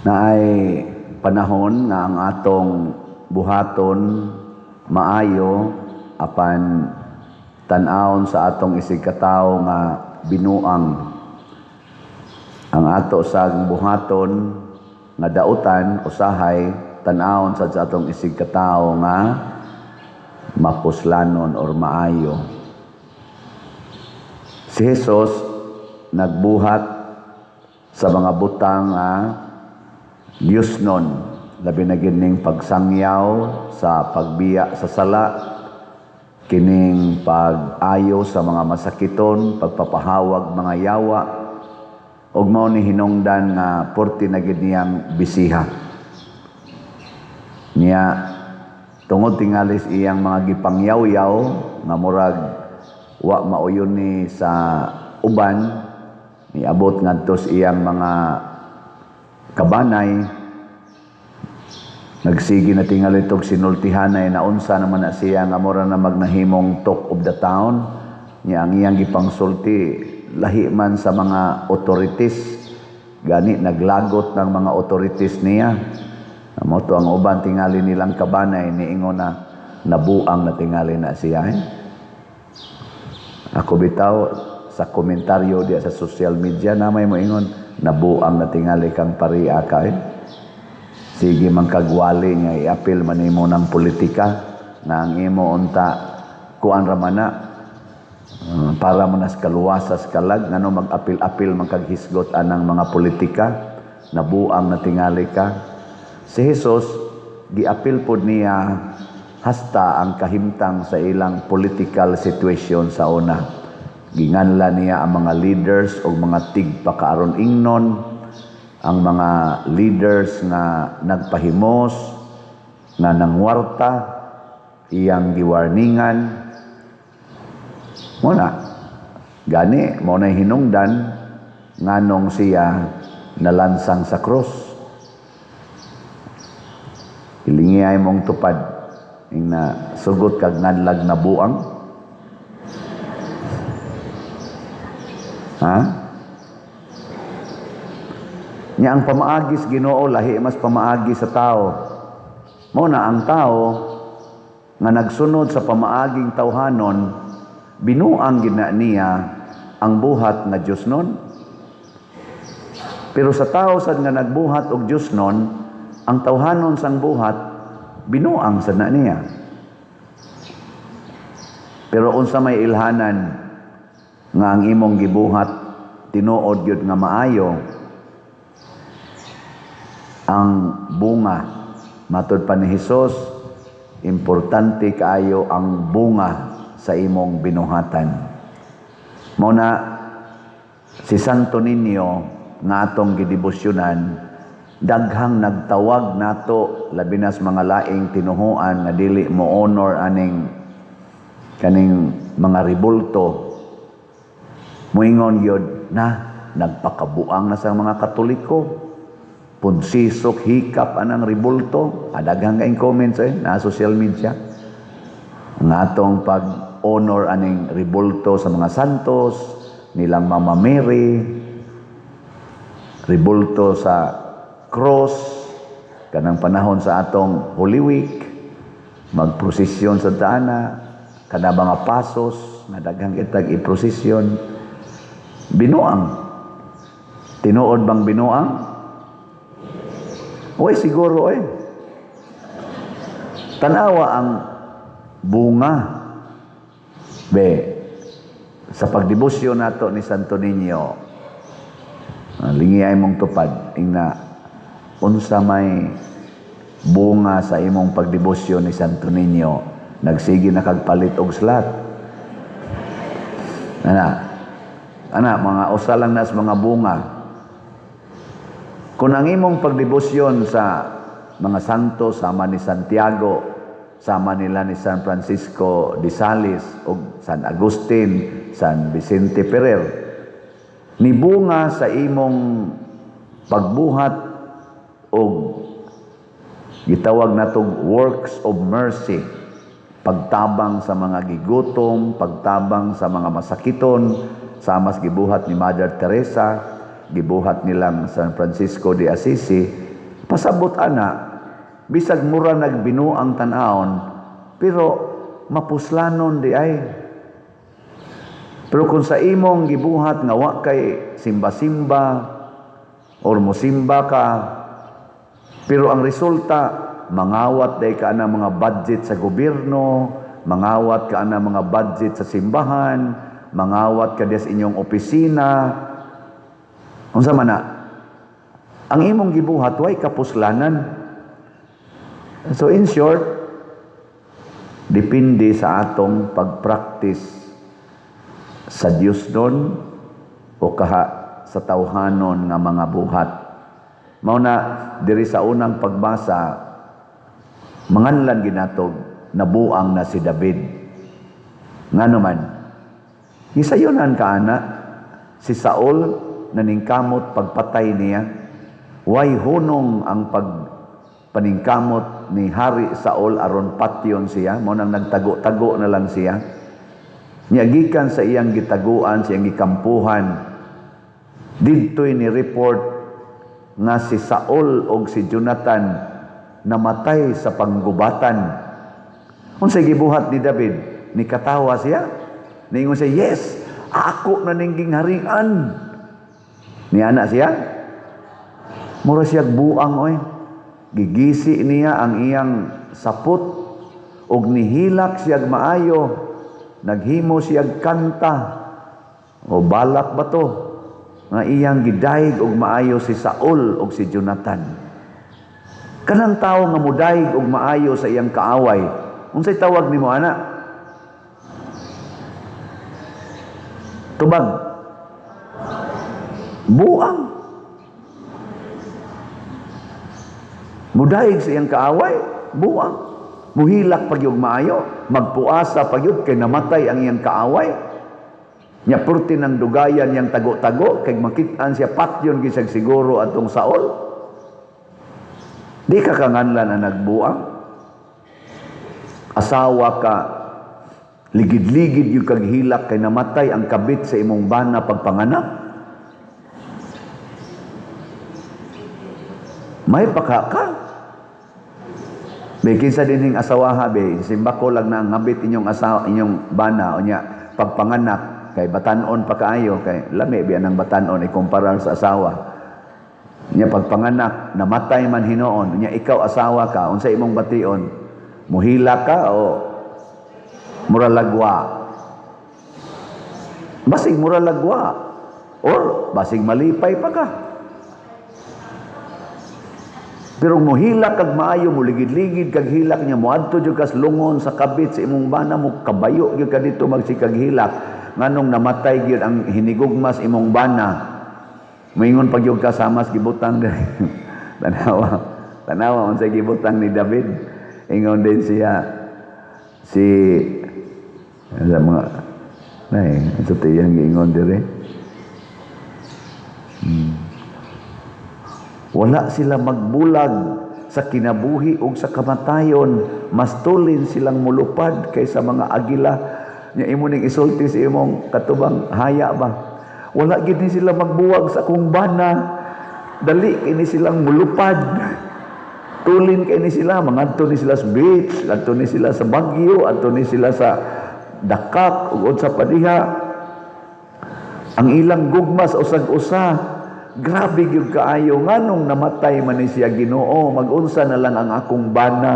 Naay panahon nga ang atong buhaton maayo, apan tan-awon sa atong isig katawo nga binuang. Ang ato sa buhaton nga dautan, usahay tan-awon sad sa atong isig katawo nga mapuslanon or maayo. Si Jesus nagbuhat sa mga butang nga Diyosnon, labi na gyud ning pagsangyaw sa pagbiya sa sala, kining pag-ayo sa mga masakiton, pagpapahawag mga yawa, ug mao ni hinungdan nga porti na gyud niyang bisiha. Niya tungod tingali sa iyang mga gipangyaw-yaw nga murag wa mauyon ni sa uban, niabot ngadto sa iyang mga kabanay, nagsige na tingali tog sinultihanay na unsa naman na siya nga mura na magnahimong talk of the town. Niya ang iyang gipangsulti lahi man sa mga authorities, gani naglagot ng mga authorities niya. Mao to ang uban tingali nilang kabanay niingon na nabuang na tingali na siya, eh. Ako bitaw, sa komentaryo diya sa social media na may moingon, "Nabuang na tingali kang paria ka, eh. Sige man kagwali nga iapil man nimo ng politika na ang imo unta kuan ra man na para man nas kaluwasas kalag, ngano mag-apil-apil man kag hisgot anang mga politika? Nabuang na tingali ka." Si Jesus, giapil pod niya hasta ang kahimtang sa ilang political situation sa una. Ginganla niya ang mga leaders o mga tigpakaaron ingnon, ang mga leaders nga nagpahimos, nga nangwarta, iyang giwarningan. Muna, gani, mao na hinungdan nganong siya nalansang sa krus. Ilingi ay mong tupad ing na sugot kag ngadlag na buang. Ha? Nya ang pamaagi sa Ginoo lahi mas pamaagi sa tao. Mao na ang tao nga nagsunod sa pamaaging tawhanon, binuang gina niya ang buhat nga Dios nun. Pero sa tao sad nga nagbuhat og Dios nun, ang tawhanon sang buhat binuang sad na niya. Pero unsa may ilhanan nga ang imong gibuhat tinuod gyud nga maayo, ang bunga, matud pa ni Hesus, importante kaayo ang bunga sa imong binuhatan. Mao na si Santo Niño nga atong gidebosyonan, daghang nagtawag nato, labi na sa mga laing tinuhuan nga dili mo honor aning kaning mga rebulto, muingon gyud na nagpakabuang na sa mga Katoliko, punsisok hikap anang rebulto. Adaghang kaing comments eh na social media ang atong pag-honor aning rebulto sa mga santos nilang Mama Mary, rebulto sa cross kanang panahon sa atong Holy Week, magprosesyon sa dana kada mga pasos nga daghang kitag iprosesyon. Binuang. Tinuod bang binuang? Uy, siguro eh. Tanawa ang bunga. Be, sa pagdebosyon nato ni Santo Niño, lingi ay mong tupad, ingna, unsa may bunga sa imong pagdebosyon ni Santo Niño, nagsige na kagpalit og slot. Ana, ana, mga usa lang nas mga bunga. Kung ang imong pagdebosyon sa mga santo sama ni Santiago, sama nila ni San Francisco de Sales o San Agustin, San Vicente Ferrer, nibunga sa imong pagbuhat og gitawag natong works of mercy, pagtabang sa mga gigutom, pagtabang sa mga masakiton, sama sa gibuhat ni Mother Teresa, gibuhat nilang San Francisco de Assisi. Pasabot ana, bisag mura nagbinuang tan-awon, pero mapuslanon diay. Pero kung sa imong gibuhat nga wa kay simba-simba or musimba ka, pero ang resulta mangawat day ka na mga budget sa gobyerno, mangawat ka na mga budget sa simbahan, mangawat ka sa inyong opisina. Unsa man na? Ang imong gibuhat way kapuslanan. So in short, depende sa atong pagpractice sa Dios don o kaha sa tawhanon nga mga buhat. Mao na diri sa unang pagbasa, manganlan ginatog nabuang na si David. Ngano man? Gisayonan ka ana, si Saul naningkamot pagpatay niya. Way hunong ang pagpaningkamot ni Hari Saul aron patyon siya, mao nang nagtago-tago na lang siya. Nya gikan sa iyang gitaguan, sa iyang gikampuhan, didto'y ni report nga si Saul og si Jonathan namatay sa panggubatan. Unsay gibuhat ni David? Nikatawa siya. Niingon siya, "Yes, ako na ning gingharian." Niana siya? Mura siya buang oy. Gigisi niya ang iyang sapot og nihilak siya maayo. Naghimo siya kanta. O balak ba to? Nga iyang gidayeg og maayo si Saul og si Jonathan. Kanang tawo nga mudayeg og maayo sa iyang kaaway, unsay tawag nimo ana? Tubag. Buang. Mudayeg sa iyang kaaway, buang. Muhilak pagyog maayo, magpuasa pagyud kay namatay ang iyang kaaway. Nya purti ng dugayan niyang tago-tago kay makit-an siya patyon gisag siguro atong Saul. Di ka kanganlan ang nagbuang. Asawa ka, ligid-ligid yung kag hilak kay namatay ang kabit sa imong bana pagpanganak. May paka ka. Be kinsa dinhing asawa be, simba ko lang na ang ngabit inyong asawa, inyong bana o nya pagpanganak kay batanon pa kaayo kay lami biya ng batanon ikumpara sa asawa. Nya pagpanganak namatay man hinuon, nya ikaw asawa ka, unsa imong bation? Muhila ka o muralagwa? Basig muralagwa or basig malipay pa ka. Pero muhilak kag maayo, muligid-ligid kag hilak niya, muadto jud kas lungon sa kabit sa imong bana, mo kabayo gyud ka dito magsikag hilak. Nganong namatay gyud ang hinigugmas imong bana. Moingon pag gyud ka samas gibutang diri. Tanawa. Tanawa unsay gibutang ni David. Ingon din siya si sa mga nay, sa tiyang giingon diri. Wala sila magbulag sa kinabuhi ug sa kamatayon, mas tulin silang mulupad kaysa mga agila. Nya imo ning isulti sa imong katubang haya ba? Wala gid ni sila magbuwag sa akong bana. Dali kini silang mulupad. Tulin kay ni sila, mangadto ni sila sa beach, adto ni sila sa Baguio, adto ni sila sa Dakak ug unsa pa diha. Ang ilang gugma sa usag-usa, grabe gyud kaayo. Nganong namatay man ni siya, Ginoo, magunsa na lang ang akong bana.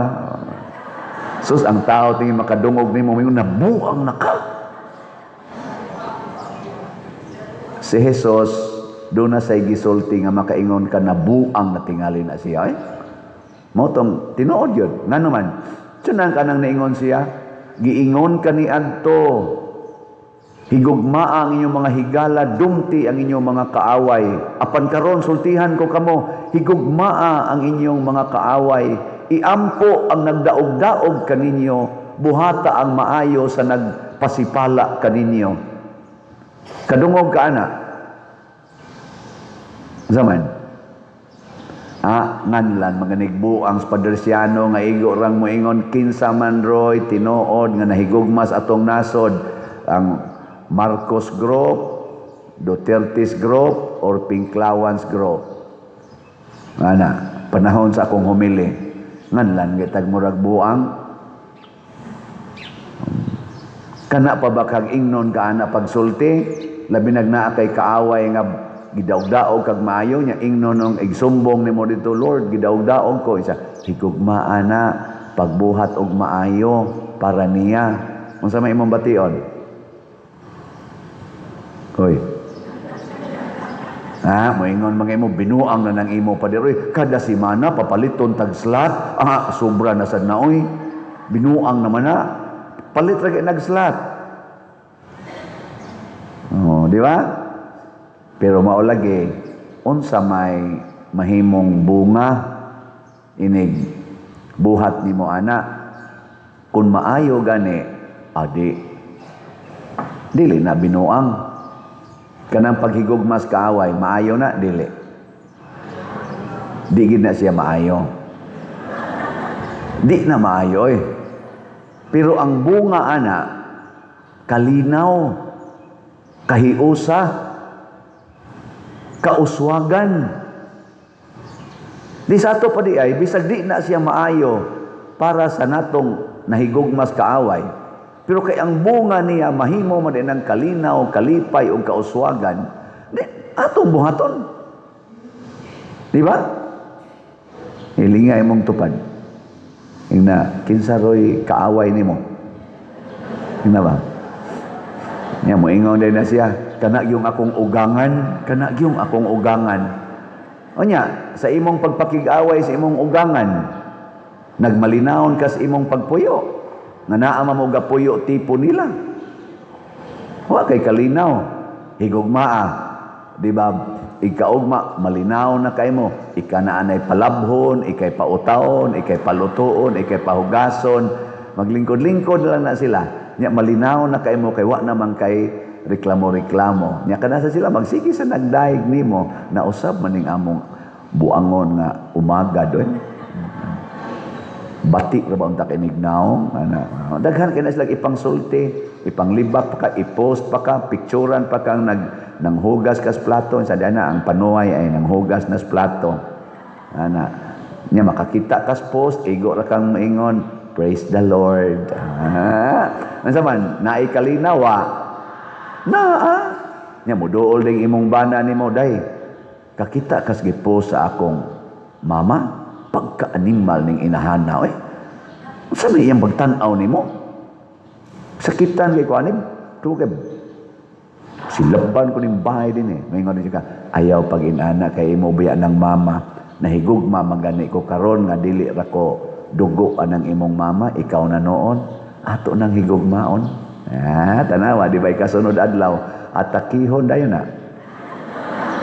Sus, ang tao tingin makadungog nimo mingon nabuang na ka. Si Jesus doon na say gisulti nga makaingon ka nabuang na tingali na siya. Eh? Mao tong tinuod yun. Ngano man? Tsunan ka nang naingon siya, giingon ka ni adto, higugmaa ang inyong mga higala, dumti ang inyong mga kaaway. Apan karon sultihan ko kamo, higugmaa ang inyong mga kaaway, iampo ang nagdaog-daog kaninyo, buhata ang maayo sa nagpasipala kaninyo. Kadungog ka ana. Zaman. Ah, nganlan maganigbuang sa Padresiano nga igo rang moingon kinsa man roy tinuod nga nahigugmas atong nasod, ang Marcos Group, Duterte's Group, or Pinklawans Group. Ana. Panahon sa akong homily, nganlan gitag murag buang. Kana pa ba kag ingnon ka ana pagsulti, labi nag naa kay kaaway nga gidaog-daog kag maayo nya ingnon nung igsumbong nimo dito, "Lord, gidaog-daog ko." Isa higugmaa na pagbuhat og maayo para niya. Unsa may imong bation? Hoy. Ha, moingon mga imo, binuang na ng imo pa diri. Kada semana papaliton tag slot. Ah, sobra na sad na oy. Binuang naman na. Palit ra kay nag-slot. Oh, di ba? Pero mao lagi, unsa may mahimong bunga inig buhat nimo ana? Kung maayo gani, adi dili na binuang. Kanang paghigugmas kaaway, maayo na dili? Di gid na siya maayo, di na maayo eh. Pero ang bunga ana, kalinaw, kahiusa, kauswagan. Di sa ato pa di ay, bisag di na siya maayo para sa natong nahigugmas kaaway, pero kay ang bunga niya mahimo man din ang kalinaw, kalipay ug kauswagan, di atong buhaton. Di ba? Hilinga imong tupad. Ingna, kinsa roy kaaway nimo? Ingna ba? Nya mo ingon din na siya, "Kana yung akong ugangan, kana yung akong ugangan." Onya, sa imong pagpakig-away sa imong ugangan, nagmalinawon ka sa imong pagpuyo. Nga naa man mo gapuyo tipo nila. Wa kay kalinaw. Higugmaa. Di ba? Ikaugma, malinaw na kay mo. Ika na anay palabhon, ikay pautaon, ikay palutuon, ikay pahugason. Maglingkod-lingkod lang na sila. Nya malinaw na kay mo kay wa naman kay reklamo-reklamo. Nya kana sa sila magsige sa nagdayeg nimo na usab maning among buangon nga umaga doon. Bati ra ba unta kay nignaong ana. Daghan kay na sila ipangsulti, ipanglibak pa ka, i-post pa ka, picturean pa kang nag nanghugas kas plato sa dana ang panuay ay nanghugas nas plato. Ana. Nya makakita kas post, igo ra kang maingon, "Praise the Lord." Ah. Unsa man, naay kalinawa? Naa. Nya moduol ding imong bana nimo, "Day. Kakita kas gipost sa akong mama, pagka-animal ning inahana oy. Unsa may iyang pagtan-aw nimo? Sakitan kay ko ani, kay silaban ko ning bahay din eh." Maingon din siya, "Ayaw pag inana kay imo biya ng mama. Nahigugma magani ko karon nga dili ra ko dugo anang imong mama, ikaw na noon. Ato nang higugmaon." Ah, tanawa, di ba kasunod adlaw atakihon dayon na.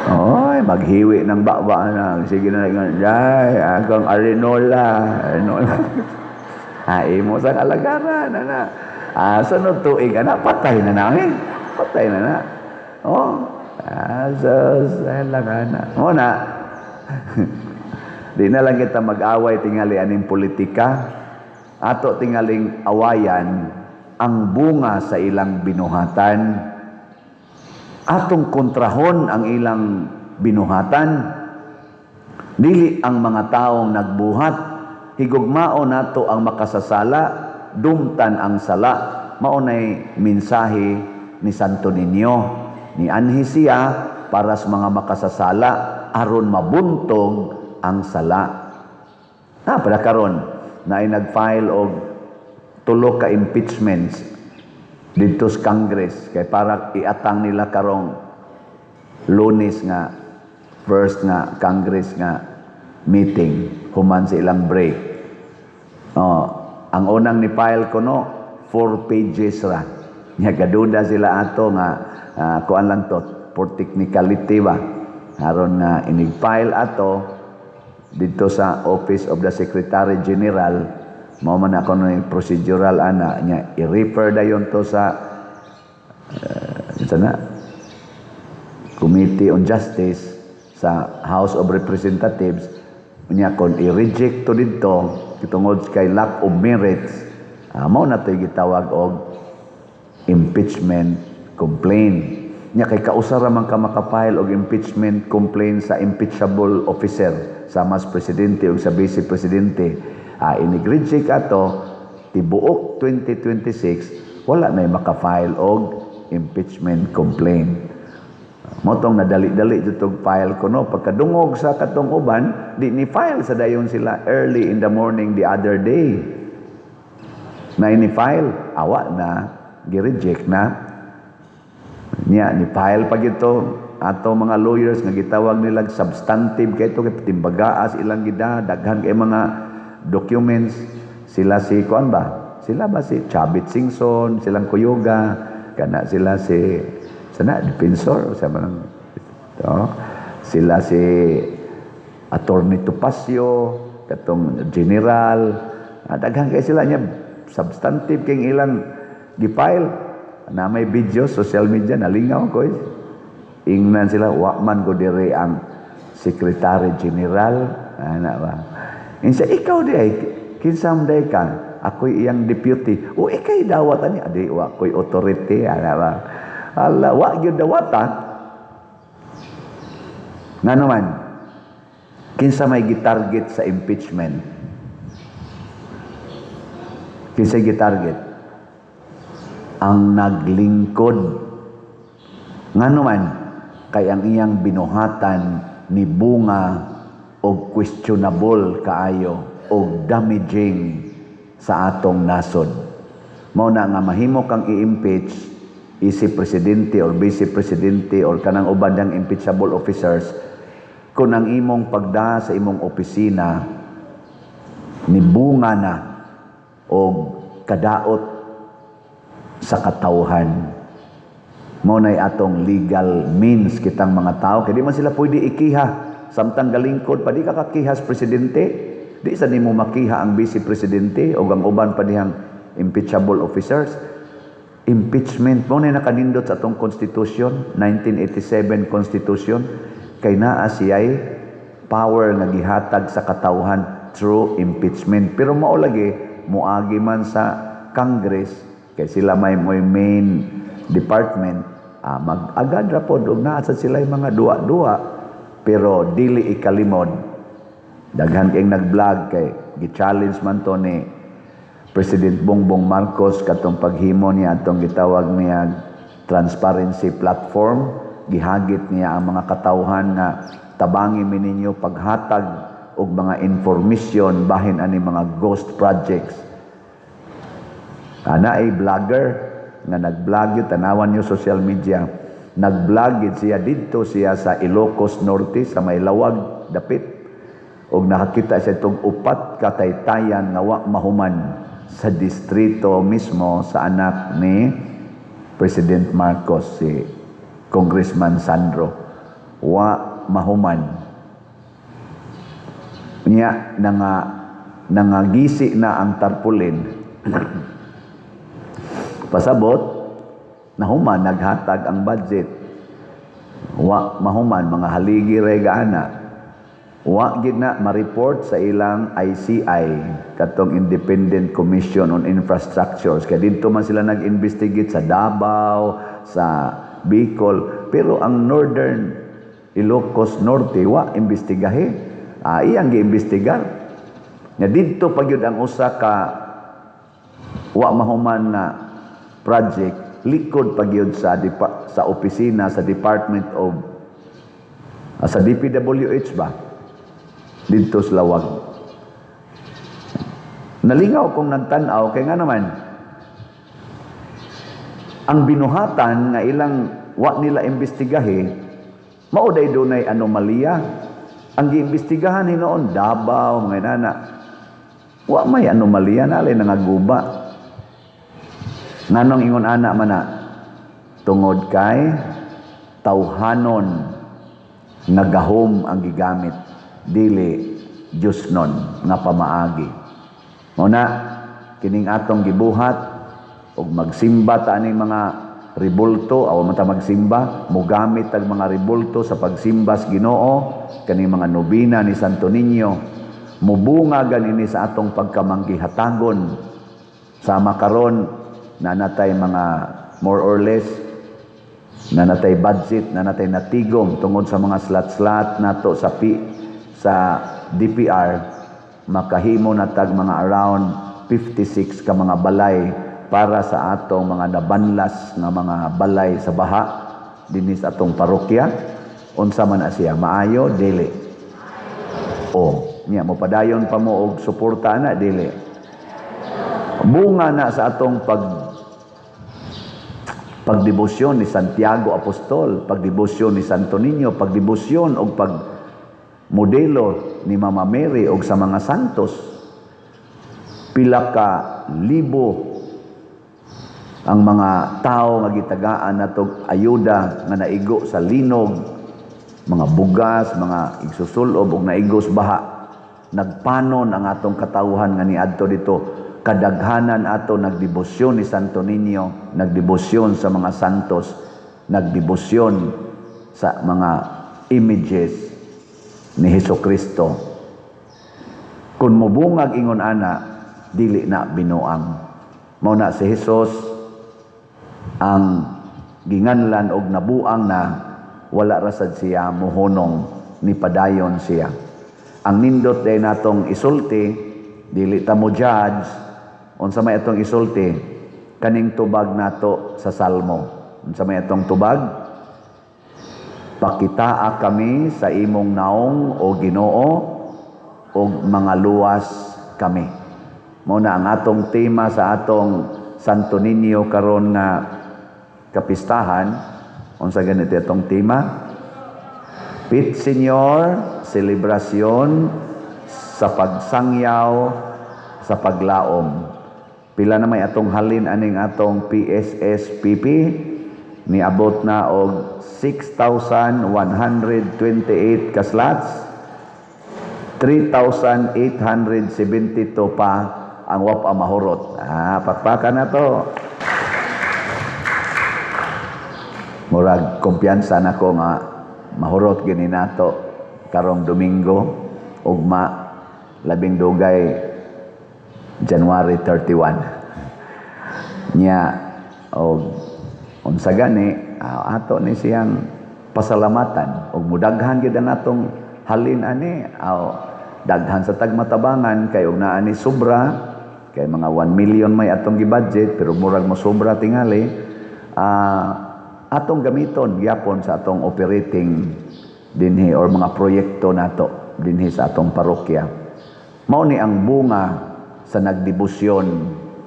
Oy, maghiwi ng baba na. Sige na, "Day, akong arinola. Arinola." Ah, imo sa alagaran, ana. Ah, sunod tuig, ana, patay na na, eh. Patay na na. Oh, ah, sus, lang, ana. O na. Di na lang kita mag-away tingali aning politika. Ato tingaling awayan ang bunga sa ilang binuhatan. Atong kontrahon ang ilang binuhatan. Dili ang mga taong nagbuhat. Higugmao nato ang makasasala, dumtan ang sala. Mao nay mensahe ni Santo Niño. Nianhi siya para sa mga makasasala aron mabuntog ang sala. Ah, para karon na ay nag-file og tulo ka impeachments didto sa Congress kay para iatang nila karong Lunes nga first nga Congress nga meeting human sa ilang break. Oh, ang unang ni file ko no, 4 pages ra. Nya gaduda sila ato nga kuan lang to for technicality ba. Aron nga inig-file ato didto sa Office of the Secretary General, mao man ako no procedural ana nya i-refer dayon to sa na Committee on Justice sa House of Representatives. Unya kon i-reject to didto tungod kay lack of merits, mao na to'y gitawag og impeachment complaint. Nya kay kausa ra man ka maka-file og impeachment complaint sa impeachable officer, sa mas presidente o sa vice presidente. Inig reject ato, tibuok 2026 wala na maka-file og impeachment complaint. Mao tong nadali-dali jud file ko, no? Pagkadungog sa katong uban, di ni file sa dayon sila early in the morning the other day. Na ini file, awa na gi-reject na. Niya ni file pag ito ato mga lawyers nga gitawag nila substantive kay ito kay timbagaas ilang gida, daghan kay mga documents. Sila si kuan ba, sila ba si Chavit Singson, silang kuyuga kana, sila si sana defensor sa mga to, sila si Attorney Topacio, katong general. Daghan kay sila niya, substantive kay ilang gi-file na may video, social media. Nalingaw ko eh. Ingnan sila, wa man ko diri ang Secretary General ana ba. Insa ikaw di ay kinsa man day ka? Ako'y iyang deputy. O ikay dawat ani? Adi, wa ko'y authority ana ba. Ala, wa gyud dawata. Ngano man, kinsa may gitarget sa impeachment? Kinsa gitarget? Ang naglingkod. Ngano man, kay ang iyang binuhatan ni bunga og questionable kaayo og damaging sa atong nasod. Mao na nga mahimo kang i-impeach isi presidente or vice presidente or kanang uban ng impeachable officers kung ang imong pagda sa imong opisina ni bunga na og kadaot sa katawhan. Mao nay atong legal means kitang mga tao kay di man sila pwede ikiha samtang galingkod pa. Di ka kakiha sa presidente, di sa nimo makiha ang vice presidente o ang uban pa dihang impeachable officers. Impeachment mo na nakanindot sa atong constitution, 1987 Constitution, kay naa siya'y power nga gihatag sa katawhan through impeachment. Pero mao lagi moagi man sa Congress kay sila may mo'y main department. Mag-agad ra pod og naa sa sila mga duwa-duwa, pero dili ikalimod. Daghan kay nag-vlog kay gi-challenge man to ni President Bongbong Marcos katong paghimo niya atong gitawag niya transparency platform. Gihagit niya ang mga katawhan nga tabangi mi ninyo paghatag og mga information bahin ani mga ghost projects. Ana ay vlogger nga nag-vlog yun, tanawan niyo social media. Nag-vlog yun siya didto siya sa Ilocos Norte, sa may Laoag dapit. Og nakakita siya itong upat kataytayan nga wa mahuman sa distrito mismo sa anak ni President Marcos, si Congressman Sandro. Wa mahuman. Niya nangagisi na ang tarpaulin. Pasabot, nahuman, naghatag ang budget. Wa mahuman, mga haligi rega ana. Wa gid na ma-report sa ilang ICI, katong Independent Commission on Infrastructures. Kaya didto man sila nag-investigate sa Davao, sa Bicol, pero ang Northern Ilocos Norte wa imbestigahe. Iyang giimbestigar. Nga didto pa gyud ang usa ka wa mahuman na project, likod pa gyud sa opisina sa Department of sa DPWH ba didto sa Laoag. Nalingaw kong nagtan-aw kay nga naman ang binuhatan nga ilang wa nila imbestigahe mao day dunay anomalya. Ang giimbestigahan hinuon Davao, mga inana, wa may anomalya na alay nangaguba. Nganong ingon ana man na? Tungod kay tawhanon nga gahom ang gigamit, dili Diyosnon nga pamaagi. Mao na kining atong gibuhat og magsimba ta aning mga ribulto, aw man ta magsimba, mogamit tag mga ribulto sa pagsimba sa Ginoo, kaning mga nobina ni Santo Niño, mubunga ganini sa atong pagkamanggihatagon. Sama karon na natay mga more or less Naa na tay budget, naa na tay natigom tungod sa mga slot-slot nato sa DPR, makahimo na tag mga around 56 ka mga balay para sa atong mga nabanlas nga mga balay sa baha dinhi sa atong parokya. Unsa man na siya, maayo, dili? O nya mopadayon pa mo og suporta na, dili? Bunga na sa atong pagdebosyon ni Santiago Apostol, pagdebosyon ni Santo Niño, pagdebosyon og pag modelo ni Mama Mary og sa mga santos. Pila ka libo ang mga tao nga gitagaan natog ayuda nga naigo sa linog, mga bugas, mga igsusulob ug naigo sa baha. Nagpanon ang atong katawhan nga niadto dito. Kadaghanan ato nagdebosyon ni Santo Niño, nagdebosyon sa mga santos, nagdebosyon sa mga images ni Hesus Kristo. Kung mubungag ingon ana, dili na binuang. Mao na si Jesus ang ginganlan og nabuang na, wala ra sad siya muhunong, ni padayon siya. Ang nindot day natong isulti, dili ta mo judge, unsa may atong isulti kaning tubag nato sa Salmo? Unsa may atong tubag? "Pakitaa kami sa imong naong, o Ginoo, ug mga luwas kami." Mao na ang atong tema sa atong Santo Niño karon nga kapistahan. Unsa ganito atong tema? Pit Señor, selebrasyon sa pagsangyaw sa paglaom. Pila na may atong halin aning atong PSSPP? Niabot na og 6,128 ka slots. 3,872 pa ang wa pa mahurot. Ah, pakpakan na to. Murag kumpiyansa nako nga mahurot gini nato karong Domingo, ugma, labing dugay January 31. Nya og unsa gani ato ni siyang pasalamatan og mudaghan gyud ang atong halin ani aw daghan sa tagmatabangan kay og naa ni sobra, kay mga 1 million may atong gi-budget, pero murag mo sobra tingali, atong gamiton gyapon sa atong operating dinhi or mga proyekto nato dinhi sa atong parokya. Mao ni ang bunga sa nagdebosyon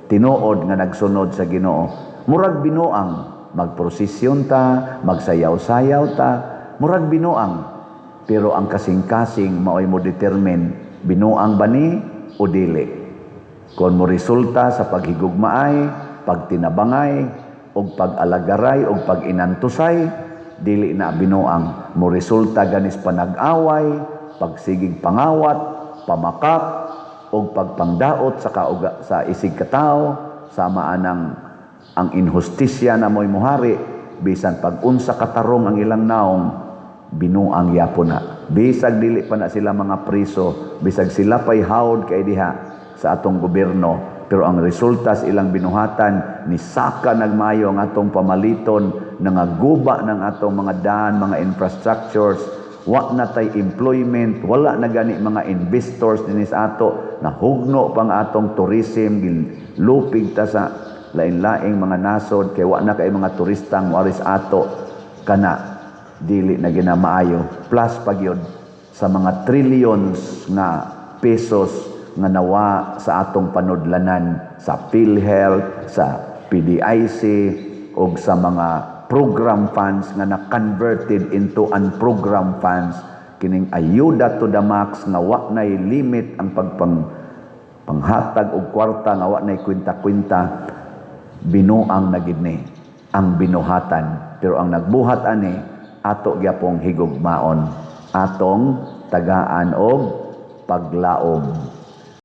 tinuod nga nagsunod sa Ginoo. Murag binuang, magprosesyon ta, magsayaw-sayaw ta, murag binuang, pero ang kasing-kasing maoy mo determine binuang ba ni o dili. Kung mo resulta sa paghigugmaay, pagtinabangay, og pag-alagaray og pag-inantusay, dili na binuang. Mo resulta ganis panag-away, pagsigig pangawat, pamakak og pagpangdaot sa kauga, sa isig katawo, sama anang ang inhustisya na mo'y muhari bisan pag-unsa katarong ang ilang naong, binuang yapon na. Bisag dili pa na sila mga priso, bisag sila pa'y hawd kay diha sa atong gobyerno, pero ang resulta sa ilang binuhatan ni saka nagmayo ang atong pamaliton, nangaguba ng atong mga daan, mga infrastructures, wa na tay employment, wala na gani mga investors dinhi sa ato, nahugno pang atong tourism, lupig ta sa lain-laing mga nasod kay wa na kay mga turistang moari sa ato. Kana dili na ginamaayo, plus pagyod sa mga trillions nga pesos nga nawa sa atong panudlanan sa PhilHealth, sa PDIC ug sa mga program funds nga na-converted into unprogram funds, kining ayuda to the max nga wa nay limit ang panghatag og kwarta nga wa nay kwenta-kwenta. Binuang na gid ni ang binuhatan, pero ang nagbuhat ani ato gyapong higugmaon, atong tagaan og paglaom.